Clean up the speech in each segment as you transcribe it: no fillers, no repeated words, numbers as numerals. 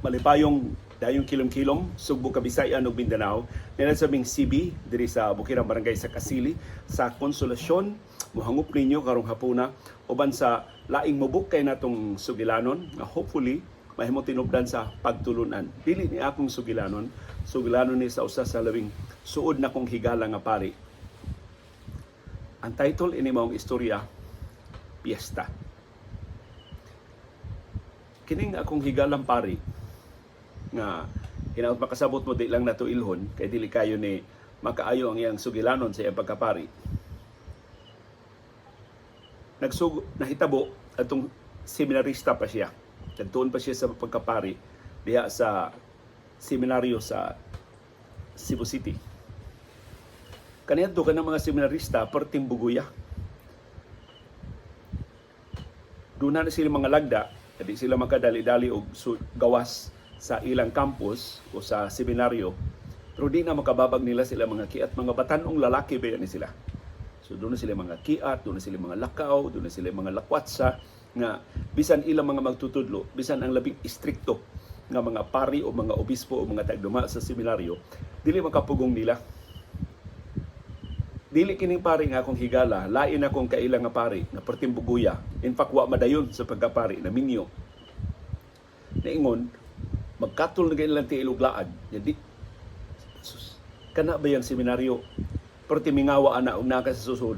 Malipayong dayong kilom-kilom, Sugbo, Kabisayan ug Mindanao. Nila sa ming CB diri sa Bukirang Barangay sa Kasili sa Konsolasyon. Muhangup ninyo karong hapuna uban sa laing mubuk kay natong sugilanon nga hopefully mahimo tinubdan sa pagtulunan. Dili ni akong sugilanon, sugilanon ni sa usa sa labing suod na kong higala nga pari. Ang title ini maong istorya, Piyesta. Kining akong higalang pari nga hinaut makasabot mo, di lang nato ilhon kay dili kayo ni makaayo ang iyang sugilanon sa iyang pagkapari. Nahitabo atong seminarista pa siya. Nagtuon pa siya sa pagkapari diha sa seminaryo sa Cebu City. Kaniadto kanang mga seminarista perting buguya. Doon na sila mga lagda, di sila makadali-dali og gawas sa ilang campus o sa seminaryo. Pero di na makababag nila sila mga kiat, mga batanong lalaki ba ni sila. So doon na sila mga kiat, doon na sila mga lakaw, doon na sila mga lakwatsa nga bisan ilang mga magtutudlo, bisan ang labing istrikto nga mga pari o mga obispo o mga tagduma sa seminaryo, dili makapugong nila. Dili kining pari nga akong higala, lain akong kaila nga pari nga perting buguya. In fact, wa madayon sa pagkapari na minyo. Naingon, magkatol na ilang tiil og laag. Ya di, sus, kana ba yung seminaryo? Perti mingawa ana og naka sa susod.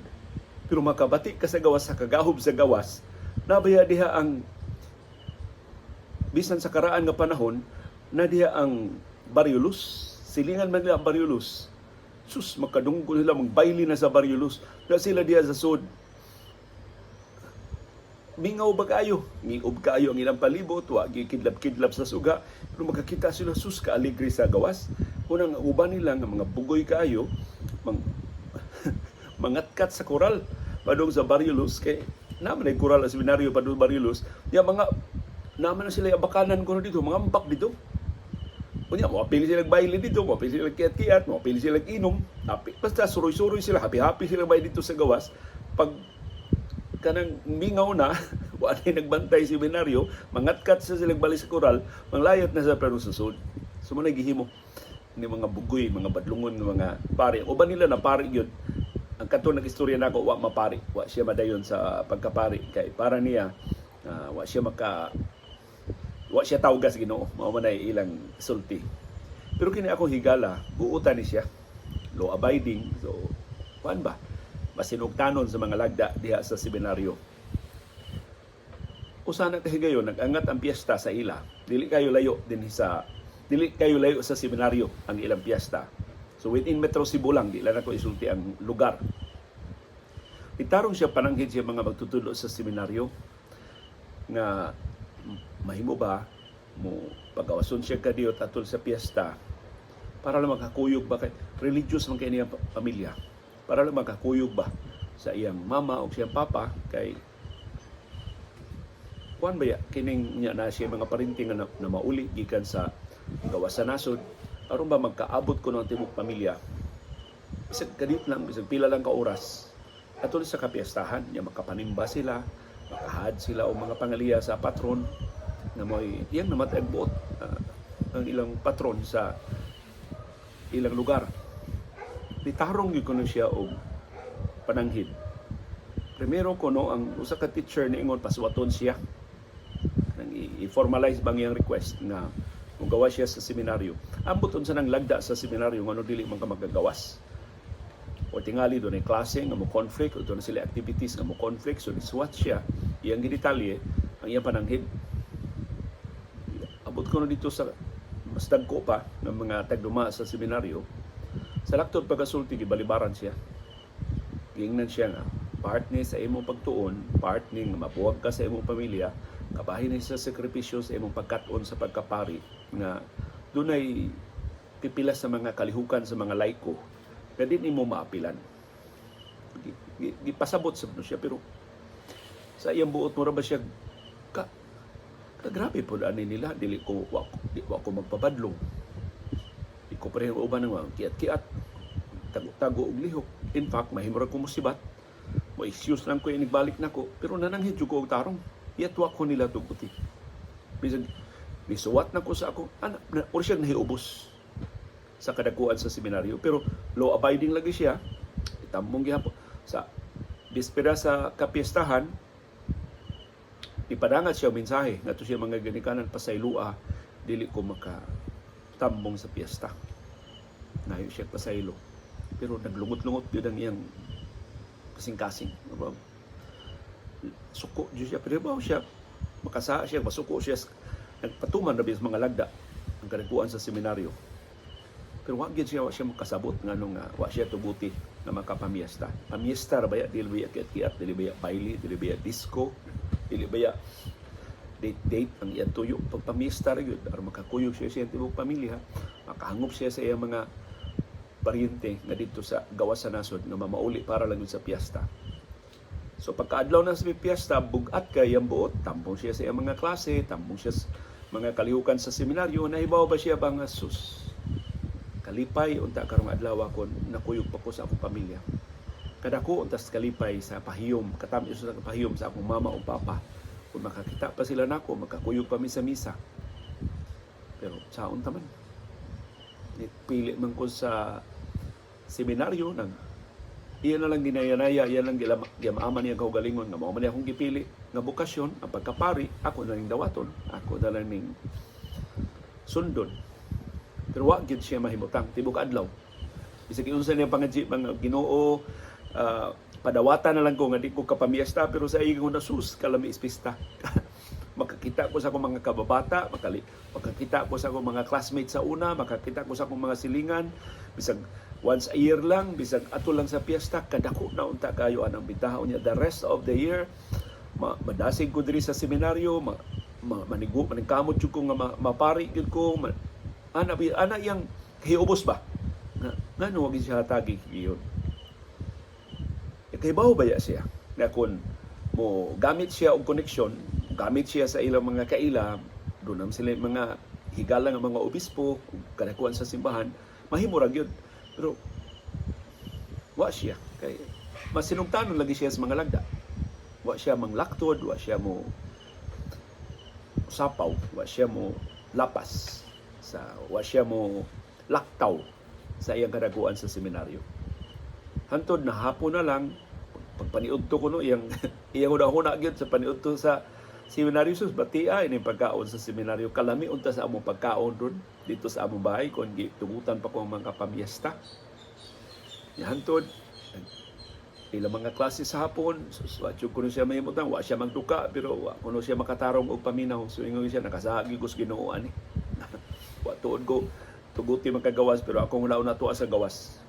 Pero makabati ka sa gawas, sa kagahob sa gawas, nabaya diha ang bisan sa karaan nga panahon, na diha ang Barriolus. Silingan man nila ang Barriolus. Sus, makadunggo sila, magbayli na sa Barriolus. Na sila diha sa sud. Mingaw ba kayo? Ngiob kayo ang ilang palibot, wa gikidlap-kidlap sa suga. Pero makakita sila, sus, kaaligre sa gawas. Unang uban nila nga mga bugoy kaayo, mangatkat sa koral padung sa Barriolus kay naman ay koral ang seminaryo padung Barriolus. Ya mga naman na sila abakanan ko dito, mga ambak dito. Unya, mo pili sila baile dito, mo pili sila kiat-kiat, mo pili sila inom. Happy. Basta suroy-suroy sila, happy-happy sila bay dito sa gawas. Pag kanang mingaw na, wa na nagbantay seminaryo, mangatkat sa silang bali sa koral, manglayot na sa pero susud. So mo gihimo ni mga bugoy, mga badlungon nga mga pari. Uban nila na pari gyud. Ang kato nag-istorya nako wa mapari, wa siya madayon sa pagkapari kay para niya wa siya maka wa siya tawgas Ginoo, mao man ay ilang sulti. Pero kini ako higala, buutan ni siya. Law abiding, so kuan ba? Masinugtanon sa mga lagda diha sa seminaryo. Usa na kahigayon, nag-angat ang piyesta sa ila. Dili kayo layo sa seminaryo ang ilang piyesta. So within Metro Cebu lang, di lang ako isulti ang lugar. Itarong siya pananghid siya mga magtutudlo sa seminaryo nga mahimo ba mo pagawason siya kadiyot atol sa piyesta para lang makakuyog ba, kay religious man kay niyang pamilya, para lang makakuyog ba sa iyang mama o siyang papa, kay kuan ba ya kining niya na siya mga parinti nga na mauli gikan sa gawas sa nasod, aron ba magkaabot ko ng tibok pamilya bisag kadiyot lang, bisag pila lang ka oras atol sa kapiyastahan niya, makapanimba sila, makahad sila o mga pangaliya sa patron na mo'y iyang namatay ang buot, ang ilang patron sa ilang lugar. Nitarong gyud kuno siya og pananghid. Primero kuno ang usa ka teacher niingon paswaton siya. Nang i-formalize bang iyang request nga kung gawas siya sa seminaryo. Ambot unsa nang lagda sa seminaryo ngano dili man ka magagawas. O tingali doon ay klase nga mo conflict o doon sila activities nga mo conflict, so nisuwat siya, iyang gidetalye ang iyang pananghid. Abot ko na dito sa mas dagko pa ng mga tagduma sa seminaryo. Sa laktod pagkasulti, gibalibaran siya. Giingnan siya nga part ni sa imong pagtuon, part ni nga mabuwag ka sa imong pamilya, kabahin ni sa sakripisyo sa imong pagkat-on sa pagkapari nga dunay pipila sa mga kalihukan sa mga laiko nga di nimo maapilan. Gipasabot sa siya, pero sa iyang buot mura ba siya ka kagrabe po ani nila, dili ko wa, di wa ko magpabadlong, di ko pareho uban ng mga kiat-kiat, tago-tago og lihok. In fact, mahimo ra ko musibat, mo excuse lang ko inigbalik nako, pero nananghid jud ko og tarong, yatwa ko nila tuguti bisag Nisuwat na ko sa ako anak na, or siya nahiubos sa kadakuan sa seminaryo, pero law abiding lagi siya. Itambong gihapon sa bispera sa kapiestahan. Ipadangat siya mensahe ngadto siya mga ginikanan, "Pasaylua, dili ko maka tambong sa piyesta." Nayo siya pasaylo, pero naglungot-lungot gyud ang iyang kasing-kasing. Suko jud siya, pero ba siya makasa siya, masuko siya, nagpatuman ra sa mga lagda ang kadakuan sa seminaryo. Pero wa gyud siya, wa siya makasabot nganong nga wa siya tuguti na makapamiesta. Pamiesta ra baya, dili baya kiat-kiat, dili baya baile, dili baya disco, dili baya date date ang iyang tuyo. Pagpamiesta ra gyud aron makakuyog siya sa iyang tibuok pamilya, makahangop siya sa iyang mga paryente nga didto sa gawas sa nasod nga mamauli para lang yun sa piyesta. So pagkaadlaw na sa piyesta, bugat kay iyang buot, tambong siya sa iyang mga klase, tambong siya sa mga kalihukan sa seminaryo. Nahibaw ba siya ba nga, sus, kalipay unta karong adlaw kon nakuyog pa ko sa akong pamilya. Kadako untas kalipay sa pahiyom, katam-is sa pahiyom sa akong mama o papa. Kung makakita pa sila nako, makakuyog pa mi sa misa. Pero saon ta man? Pili man ko sa seminaryo, nag iya na lang ginayanaya, iya lang gimaaman niya kaugalingon nga mao man akong gipili nga bokasyon, ang pagkapari, ako na ning dawaton, ako na lang ning sundon. Pero wa gyud siya mahimutang tibok adlaw. Bisag unsa niya pangadji, mga Ginoo, padawatan na lang ko nga di ko kapamiesta, pero sa iya na, sus, kalami pista. Makakita ko sa akong mga kababata, makakita ko sa akong mga classmates sa una, makakita ko sa akong mga silingan, bisag once a year lang, bisag ato lang sa piyesta, kadako na unta kayo anang bitaha niya. The rest of the year, madasig ko diri sa seminaryo, manigo, maningkamot jud ko nga mapari gyud ko. Ana iyang hiubos ba? Nga, ngano wag siya hatagi giyon? E kay bawo ba ya siya? Na kung mo gamit siya og koneksyon, gamit siya sa ilang mga kaila, doon naman sila mga higala nga mga obispo, kadakuan sa simbahan, mahimo ra gyud. Pero wa siya kay masinugtanon lagi siya sa mga lagda. Wa siya manglaktod, wa siya mo sapaw, wa siya mo lapas sa wa siya mo laktaw sa iyang kadaguan sa seminaryo. Hantod na hapon na lang pagpaniudto ko no iyang iyang huna-huna gyud sa paniudto sa seminaryo, sus, batia ini pagkaon sa seminaryo, kalami unta sa among pagkaon dun dito sa among bahay kon gitugutan pa ko ang mga pamiesta. Hantod ilang mga klase sa hapon, sus, wa jud kuno siya mahimutang, wa siya magduka, pero wa kuno siya makatarong og paminaw. So ingon siya, nakasagi ko sa Ginoo ani. Wa tuod ko tuguti makagawas, pero akong una tuwa sa gawas.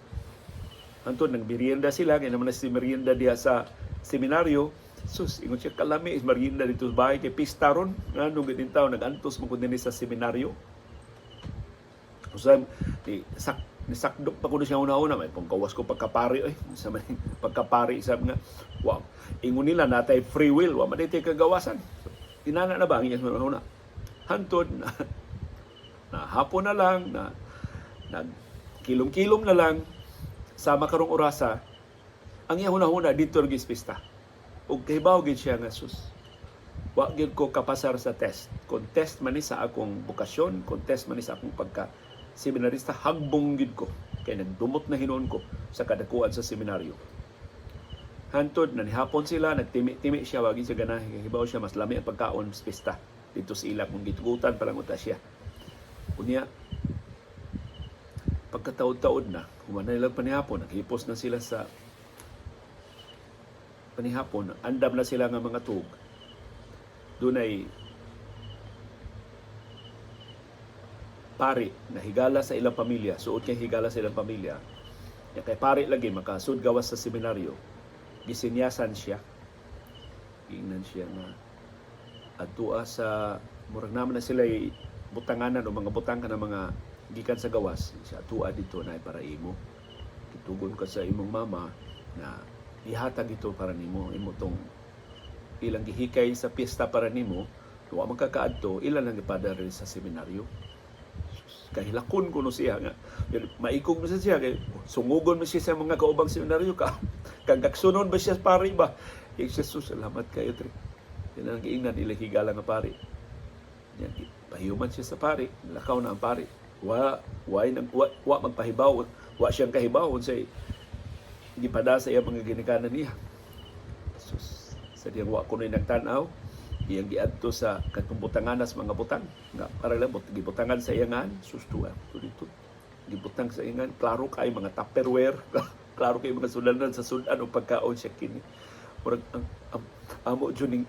Hantod nagmerienda sila, kay naman na si merienda diha sa seminaryo. Sus, ingon siya, kalami is merienda dito sa bahay kay pista ron. Ngano gid tawo nag-antos man ko dinhi sa seminaryo. Usa ni sak nisakdok pa kuno siya una-una, may panggawas ko pagkapari oy. Sa man pagkapari sa nga wow. Ingon nila natay free will, wa man tay kagawasan. So, inana na ba ang iyang una? Hantod na hapon na lang na nagkilom-kilom na lang sama karong orasa, ang iyang hunahuna dito ra pista. Ug kahibaw gid siya nga, sus, wa gyud ko kapasar sa test. Kung test man ni sa akong bokasyon, kung test man ni sa akong pagka seminarista, hagbong gid ko kay nagdumot na hinuon ko sa kadakuan sa seminaryo. Hantod na nihapon sila, nagtimi-timi siya, wagi siya ganahe kay hibaw siya mas lami ang pagkaon sa pista dito sa ila kung gitugutan pa lang unta siya. Unya pagkataod-taod na, human na nilang panihapon, naghipos na sila sa panihapon, andam na sila nga mga tug. Dunay pari na higala sa ilang pamilya, suot kay higala sa ilang pamilya. Ya kay pari lagi makasud gawas sa seminaryo. Gisinyasan siya. Giingnan siya nga adtua sa murag naman na sila butanganan o mga butang ka ng mga gikan sa gawas siya, atua dito na para imo, gitugon ka sa imong mama na ihatag ito para nimo, imo tong ilang gihikay sa piyesta para nimo, wa man ka kaadto, ilan lang ipadala sa seminaryo. Kahilakon kuno siya nga maikog mo siya kay sungugon mo siya sa mga kaubang seminaryo ka kang gaksunon ba siya pari ba. Kay Jesus, salamat kayo tre. Yan ang giingnan ila higala nga pari. Yan, pahiuman siya sa pari, lakaw na ang pari. Wa wa nang wa, wa magpahibaw, wa siyang kahibaw unsay gipada sa iyang mga ginikanan niya. Sus, sa diyang wa kuno'y nagtan-aw, iyang giadto sa katong butangan sa mga butang nga para lang gibutangan sa iyangan. Sus, tuwa to dito gibutang sa iyangan, klaro kay mga Tupperware, klaro kay mga sulanan sa sudan o pagkaon siya kini. Murag ang amo jud ning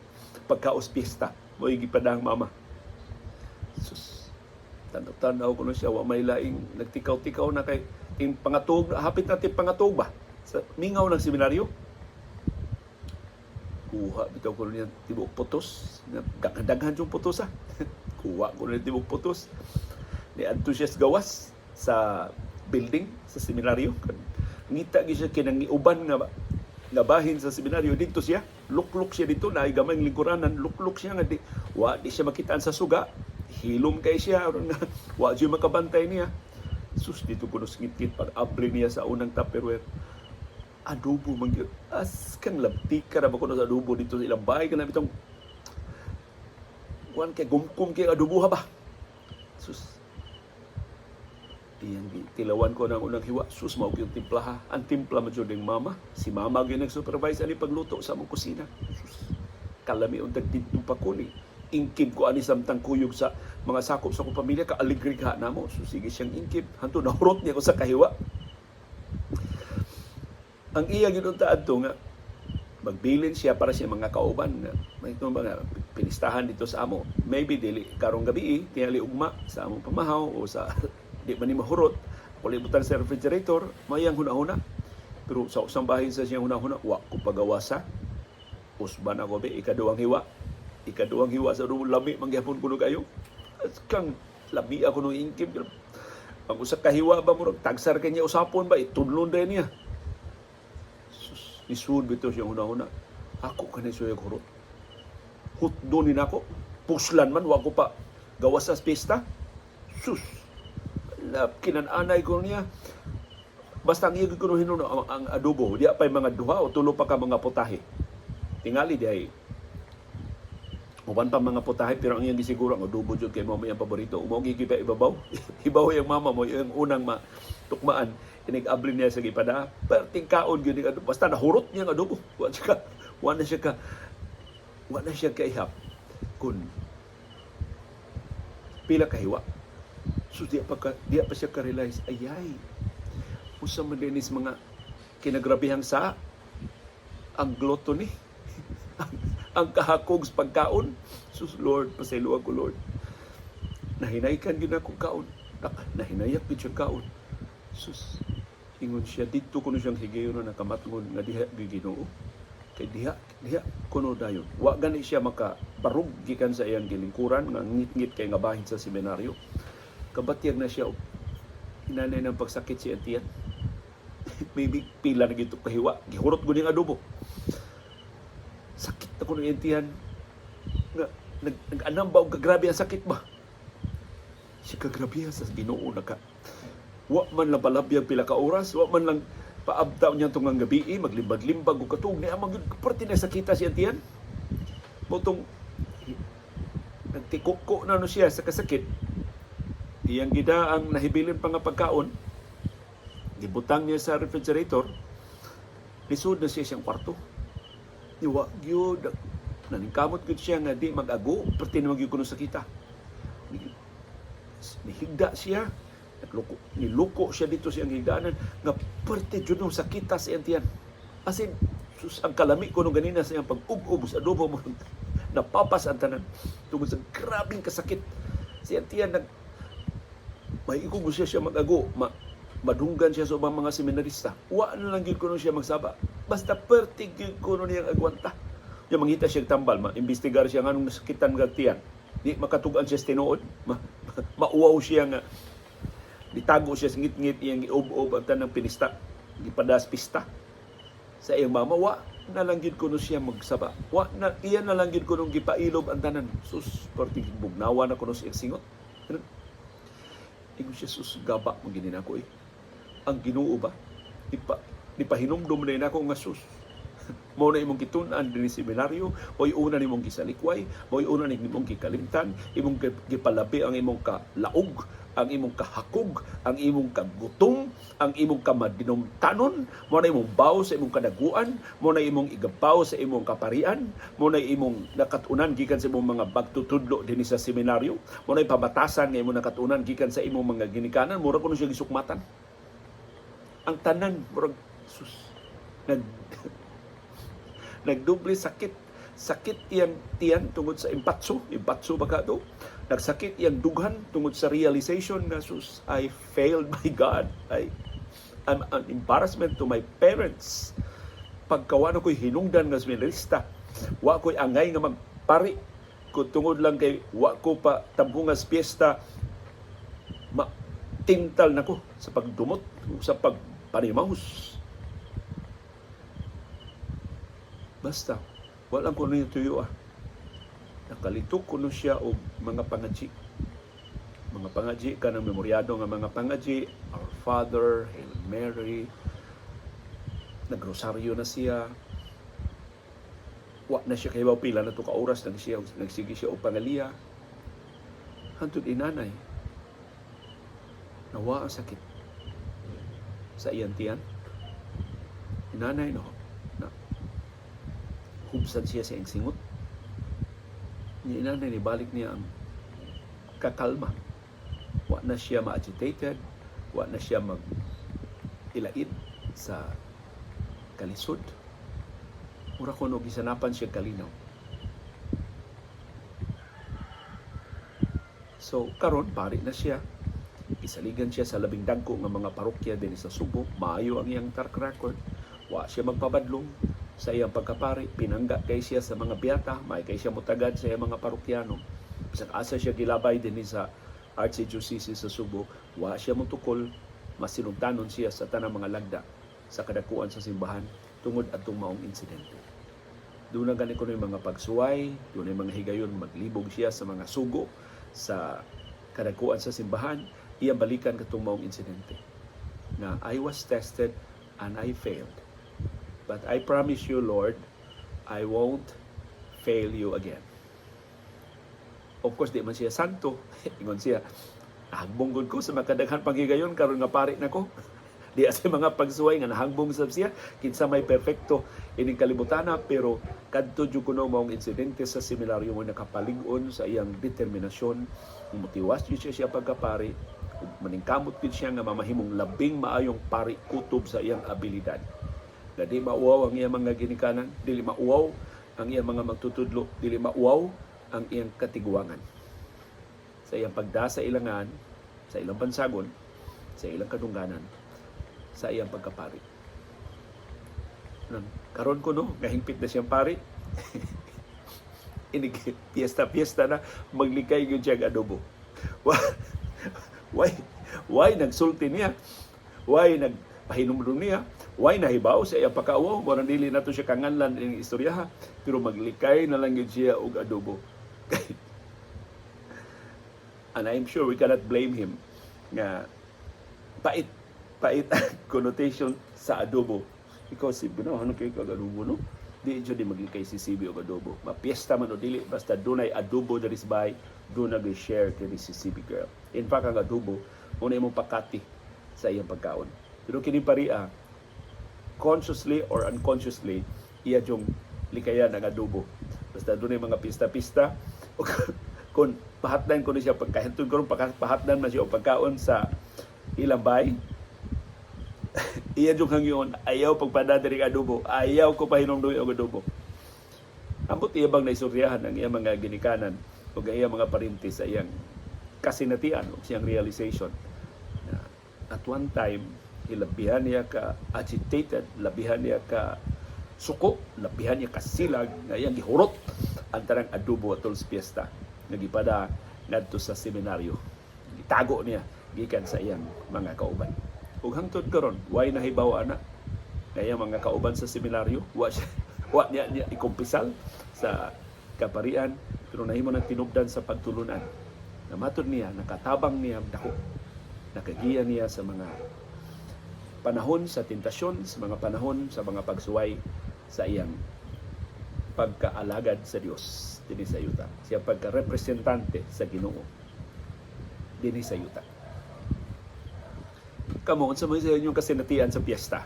pagkaos piyesta mo gipadang mama. Sus, tanaw-tanaw ko na siya, wa may laing nagtikaw-tikaw na kay ting pangatog, hapit na ting pangatog ba sa mingaw ng seminaryo. Kuha bitaw ko niya tibuok putos. Daghan yung putos, ha. Kuha ko niya tibuok putos. Ni adto siya sa gawas sa building sa seminaryo. Ngita gyud siya kinang uban nga bahin sa seminaryo dito siya. Luklok siya dito na gamay lingkuranan, luklok siya nga di wa di siya makitaan sa suga. Hilom kay siya aron nga wa jud makabantay niya. Sus, dito kuno ngit pag abli niya sa unang Tupperware. Adobo man gyud. As kang labtika ra ba kuno sa adobo dito sa ilang bahay kana bitong kuan kay gumkum kay adobo ha ba. Sus. Iyang tilawan ko ng unang hiwa. Sus, mao gyud timpla ha. Ang timpla man jud ning mama. Si mama gyud nag-supervise ani pagluto sa among kusina. Sus. Kalami untag didto pa ko ni. Ingkib ko ani samtang kuyog sa mga sakop sa akong pamilya, kaaligri ka namo. So sige siyang ingkib. Hanto nahurot niya ko sa kahiwa. Ang iya gyud unta adto nga magbilin siya para sa mga kauban nga may itong mga pinistahan dito sa amo. Maybe dili karong gabi, tingali ugma sa among pamahaw o sa di man ni mahurot. Ako libutan sa refrigerator, mayang huna-huna. Pero sa usang bahin sa siyang huna-huna, wa ko pagawasa. Usban ako be, ikaduhang hiwa. Ikaduhang hiwa sa adobo, lami man gyapon kuno kayo. At kang lami ako nung ingkib. Ang usa ka hiwa ba, murag tagsar kanya usapon ba, itudlon din niya. Sus, isud bitaw siyang huna-huna. Ako kanay suyag hurot. Hutdo ni nako. Puslan man, wa ko pa gawas sa pista. Sus, kinananay ko niya. Basta ang iya ko hinuno ang adobo, di pa'y mga duha o tulo pa ka mga putahe. Tingali di ay uban pa mga putahe, pero ang iyang gisiguro ang adobo jud kay mao ang paborito. Mao gigiba ibabaw. Ibaw yung mama mo yung unang matukmaan inig abli niya sa gipada. Perting kaon gyud ning adobo. Basta nahurot niya ang adobo. Wa na siya kaihap kun pila ka hiwa. So di pa siya ka-realize, ayay, usa man dinis mga kinagrabihang sa ang gluttony, ang kahakog sa pagkaon. Sus Lord, pasayloa ko, Lord. Nahinaykan gyud akong kaon. Nahinayak gyud siyang kaon. Sus, ingon siya didto kuno siyang higayon na nakamatngon nga diha gyud Ginoo. Kay diha diha kuno dayon. Wa gani siya makabarug gikan sa iyang gilingkuran nga ngit-ngit kay nga bahin sa seminaryo. Kabatyag na siya og hinanay ng pagsakit si tiyan. Maybe pila na gito kahiwa. Gihurot ko ning adobo. Sakit ako ng tiyan. Nga, nag-anam ba og kagrabe ang sakit ba? Siya kagrabe sa Ginoo naka. Wa man lang palabyag pila ka oras, wa man lang paabtaw niya tungang gabi, eh, maglimbag-limbag og katug ni amang yun, parte na sakita siya tiyan. Motong nagtikoko na no siya sa kasakit. Iyang gida ang nahibilin pa nga pagkaon. Gibutang niya sa refrigerator. Lisod na siya siyang kwarto. Iwa gyud naningkamot gyud siya nga di mag-ago, perti na magyud kuno sakita. Nihigda siya, nagluko, niluko siya dito sa iyang higdanan nga perti jud nung sakita sa iyang tiyan. As in, sus, ang kalami ko nung ganina sa iyang pag-ub-ub sa adobo mo, napapas ang tanan tungod sa grabing kasakit sa iyang tiyan. Nag may ikog siya siya mag-ago, madunggan siya sa ubang mga seminarista. Wa na lang gyud kuno siya magsaba. Basta perti gyud kuno niyang agwanta. Yung mangita siya tambal, ma-imbestigar siya nganong nasakitan nga tiyan. Di makatugan siya sa tinuod. Mauwaw siya nga ditago siya sa ngit-ngit, iyang giub-ub ang tanang pinista, gipadas pista sa iyang mama. Wa na lang gyud kuno siya magsaba. Wa na iya na lang gyud kuno gipailob ang tanan. Sus, perti bugnawa na kuno sa iyang singot. Ingon siya, sus, gaba mo gini nako eh. Ang Ginoo ba? Ipa, ipahinumdum na ako nga sus. Mao na imong gitun-an dinhi seminaryo, mo'y una nimong gisalikway, mo'y una nimong gikalimtan, imong gipalabi ang imong kalaog, ang imong kahakog, ang imong kagutom, ang imong kamadinumtanon, mao na imong baw sa imong kadaguan, mao na imong igabaw sa imong kaparian, mao na imong nakat-unan gikan sa imong mga bagtutudlo dinhi sa seminaryo, mao na pabatasan nga imong nakat-unan gikan sa imong mga ginikanan, mura kuno siya gisukmatan. Ang tanan murag sus nagdoble sakit. Sakit iyang tiyan tungod sa impatso, impatso ba ka to? Nagsakit iyang dughan tungod sa realization nga, "Sus, I failed my God. I'm an embarrassment to my parents. Pagkawa na ko'y hinungdan nga seminarista, wa ko'y angay nga magpari kung tungod lang kay wa ko pa tambungas piyesta, ma tintal nako sa pagdumot, sa pagpanimahus." Basta, walang kuno yung tuyo ah. Nakalitok kuno siya og mga pangaji. Mga pangaji, kanang memoryado nga mga pangaji, Our Father, Hail Mary, nagrosaryo na siya. Wa na siya kahibaw pila na to ka oras nagsige siya og pangaliya. Hantod inanay, nawa ang sakit sa iyang tiyan. Inanay, no, na hubsan siya sa iyang singot. Ni inanay, nibalik niya ang kakalma. Wa na siya ma-agitated, wa na siya mag ilaid sa kalisod. Mura kuno gisanapan siya kalinaw. So karon pari na siya. Isaligan siya sa labing dagko nga mga parokya dinhi sa Subo. Maayo ang iyang track record. Wa siya magpabadlong sa iyang pagkapari. Pinangga kay siya sa mga biyata, may kay siya mutagad sa iyang mga parokyano. Bisag asa siya gilabay dinhi sa Archdiocese sa Subo, wa siya motukol, masinugtanon siya sa tanang mga lagda sa kadakuan sa simbahan tungod atong maong insidente. Doon na gani kuno yung mga pagsuway, doon mga higayon maglibog siya sa mga sugo sa kadakuan sa simbahan, iyang balikan katong maong insidente. Na I was tested and I failed. But I promise you, Lord, I won't fail you again. Of course, di man siya santo. Ingon siya, nahagbong gud ko sa makadaghan panghigayon karon nga pari nako. Di sa mga pagsuway nga nahagbong sab siya, kinsa may perfecto ining kalibutana, pero kadto jud kuno maong insidente sa seminaryo mo nakapalig-on sa iyang determinasyon. Motiwas jud siya siya pagkapari, ug maningkamot gid siya nga mamahimong labing maayong pari kutob sa iyang abilidad. Na di mauwaw ang iyang mga ginikanan, dili mauwaw ang iyang mga magtutudlo, dili mauwaw ang iyang katiguangan. Sa iyang pagda sa ilangan, sa ilang bansagon, sa ilang kadungganan, sa iyang pagkapari. Nang karon ko no, gahingpit na siyang pari. Inig piyesta-piyesta na maglikay gyud siya adobo. Why nagsulti niya? Why nagpahinumdum niya? Why nahibaw sa iyang pagkauwaw? Murang dili nato siya kanganlan ining istorya, pero maglikay na lang gyud siya og adobo. And I'm sure we cannot blame him nga pait pait ang connotation sa adobo. Ikaw si no, ano kay kag adobo, no? Di jud di maglikay si CB og adobo. Mapiesta man o dili, basta dunay adobo diri sa bahay, doon nag-share kini si CB girl. In fact, ang adobo una imong pakati sa iyang pagkaon. Pero kini paria, consciously or unconsciously, iya yung likayan ang adobo. Basta dunay mga pista-pista, kung pahatdan ko ni siya pagkahintod ko pahatdan man siya og pagkaon sa ilang bay, iya yung hangyon, "Ayaw pagpada diri adobo, ayaw ko pahinumdumi og adobo." Ambot iya bang naisuryahan ang iyang mga ginikanan o ang iyang mga parinti sa iyang kasinatian o siyang realization na at one time ilabihan niya ka agitated, labihan niya ka suko, labihan niya ka silag nga iyang gihurot ang tanang adobo atol sa piyesta nga gipada ngadto sa seminaryo. Gitago niya gikan sa iyang mga kauban. Ug hangtod karon, way nahibaw ana nga iyang mga kauban sa seminaryo, wa siya, wa niya, niya ikumpisal sa kaparian, pero nahimo ng tinubdan sa pagtulunan. Na matod niya, nakatabang niya dako, nakagiya niya sa mga panahon sa tentasyon, sa mga panahon sa mga pagsuway sa iyang pagkaalagad sa Dios dinhi sa yuta. Sa iyang pagka-representante sa Ginoo dinhi sa yuta. Kamo, unsa man sa inyong kasinatian sa piyesta?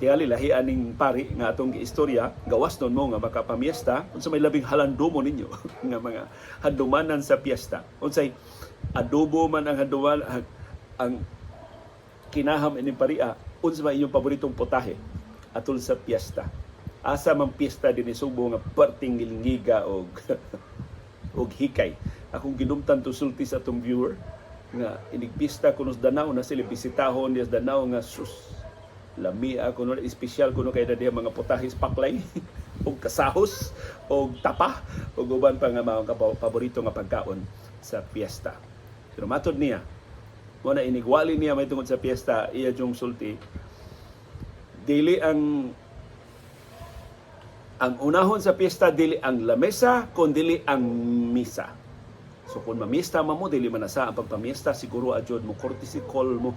Tingali lahi aning pari nga atong giistorya, gawas nun mo nga makapamiesta, unsa may labing halandumo ninyo nga mga handumanan sa piyesta? Unsay adobo man ang handuman ang kinaham ining paria, unsa may inyong paboritong potahe atol sa piyesta? Asa man piyesta dinhi Subo nga perting ngilngiga og og hikay? Akong ginumtan to sulti sa atong viewer nga inig pista kuno sa Danao na sila bisitahon niya sa Danao nga sus lami ako no, espesyal kuno kay diha mga potahis paklay og kasahos og tapa og uban pa nga mga paborito nga pagkaon sa piyesta. Pero matod niya, mo na inigwali niya may tungod sa piyesta, iya yung sulti, dili ang unahon sa piyesta, dili ang lamesa kun dili ang misa. So kung mamista man mo, dili man na sa ang pagpamiesta, siguro adyon mo courtesy call mo.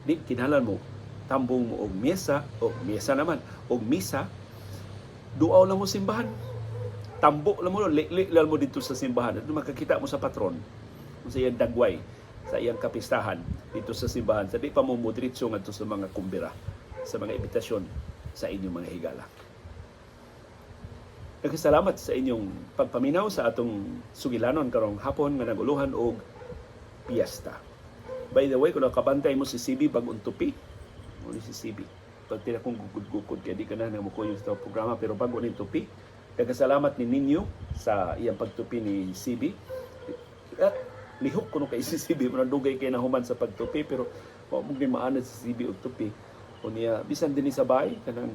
Di kinahanglan mo tambong mo og mesa o mesa naman og misa, duaw lang mo simbahan. Tambo lang mo, li lang mo dito sa simbahan. At makakita mo sa patron sa iyang dagway sa iyang kapistahan dito sa simbahan. Sa di pa mo modritso ngadto sa mga kumbira, sa mga imbitasyon sa inyong mga higala. Nagkasalamat sa inyong pagpaminaw sa atong sugilanon karong hapon nga naguluhan og piyesta. By the way, kung nakabantay mo si CB bag-ong tupi, mo ni si CB. Pag tila kong gukod-gukod kaya di ka na mukuyo sa programa, pero bago ni tupi. Nagkasalamat ni ninyo sa iyang pagtupi ni CB. At lihok kuno kay si CB, murag dugay kay nahuman sa pagtupi, pero wa mo gyud maanad si CB og tupi. Unya bisan dinhi sa bahay, kanang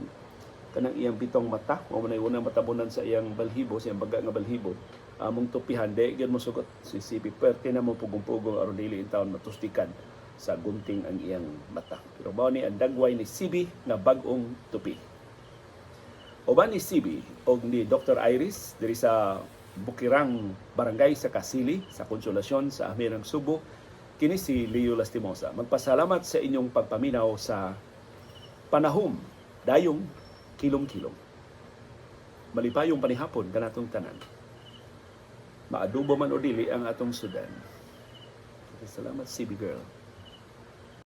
kanang iyang pitong mata, wa man ay unang matabunan sa iyang balhibo, sa iyang baga nga balhibo. Among tupihan, di gyud mo sugot si CB. Perte na mo pugong-pugong aron dili in taon matustikan sa gunting ang iyang mata. Pero mao ni ang dagway ni CB nga bag-ong tupi. Uban ni CB og ni Dr. Iris diri sa Bukirang Barangay sa Kasili sa Konsolasyon sa Amirang Subo, kini si Leo Lastimosa. Magpasalamat sa inyong pagpaminaw sa Panahom Dayong Kilom-kilom. Malipayong panihapon kanatong tanan. Maadubo man o dili ang atong sudan. Salamat, CB girl.